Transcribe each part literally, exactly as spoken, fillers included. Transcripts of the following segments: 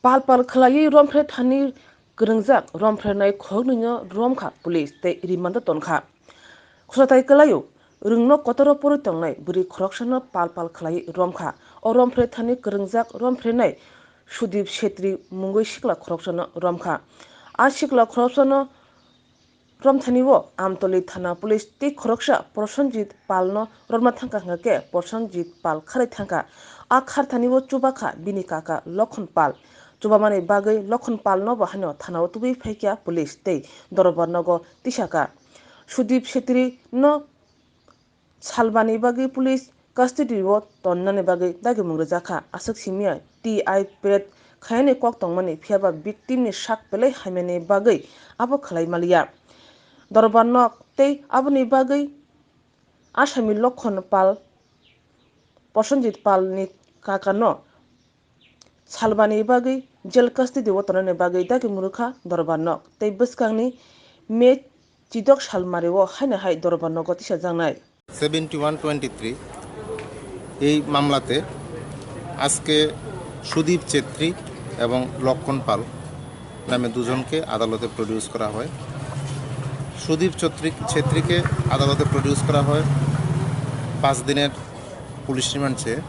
Pal pal khlaiwi romphre thani kwrwngjak romphrenai khoroknwino romkha police tei rimando tonkha. Khwsatai kwlaio, rwngno kotoro porwi tongnai bwrwi khoroksano pal pal khlaiwi romkha. O romphre thani kwrwngjak romphrenai Sudip Setri mungwi sikla khoroksano romkha. A sikla khoroksano romthani o Amtoli thana police tei khoroksa Prosenjit Palno romna thangkha hwnkhe Prosenjit Pal kharwi thangkha. A kharthani o chubakha bini kaka Lokhon Pal. Chubamani bagwi Lokhon Palno bo haino thana o tubui phaikha police tei Dorbar nogo tisaka. Sudip Setri no salbani bagwi police custody o tonnani bagwi dagimung rwjakha. Aswk simiya T I parade khainani kok tongmani, phiyaba victim ni sak belai haimani bagwi abo khlai maliya. Dorbar nok tei aboni bagwi asami Lokhon Pal, Prosenjit Pal ni kaka no salbani bagwi jail custody o tonani bagwi dagimung rwkha Dorbar nok tei bwskangni May chidok salmari o haino hai Dorbar nogo tisajaknai. Seventy one twenty three এই মামলাতে আজকে সুদীপ ছেত্রী এবং লক্ষণ পাল নামে দুজনকে আদালতে প্রডিউস করা হয়। সুদীপ ছেত্রী ছেত্রীকে আদালতে প্রডিউস করা হয় পাঁচ দিনের পুলিশ রিমান্ড চেয়ে।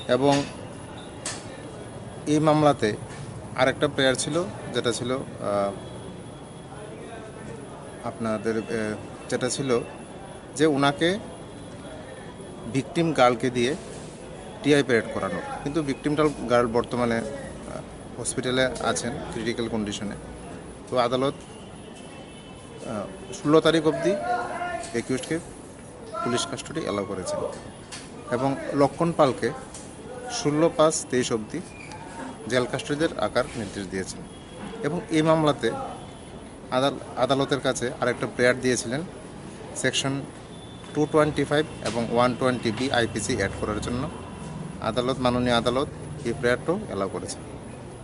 এবং এই মামলাতে আরেকটা প্রেয়ার ছিল, যেটা ছিল আহ, আপনাদের আহ, যেটা ছিল যে ওনাকে ভিকটিম গার্লকে দিয়ে টিআই প্যারেড করানো, কিন্তু ভিকটিম গার্ল বর্তমানে আহ, হসপিটালে আছেন ক্রিটিক্যাল কন্ডিশনে। তো আদালত ষোলো তারিখ অবধি অ্যাকিউজডকে পুলিশ কাস্টডি অ্যালাউ করেছেন এবং লক্ষণ পালকে ষোলো পাঁচ তেইশ অবধি জেল কাস্টডির আকার নির্দেশ দিয়েছেন। এবং এই মামলাতে আদাল- আদালতের কাছে আরেকটা প্রেয়ার দিয়েছিলেন সেকশন টু টোয়েন্টি ফাইভ এবং one twenty B IPC add করার জন্য। আদালত, মাননীয় আদালত এই প্রেয়ারটাও অ্যালাউ করেছেন।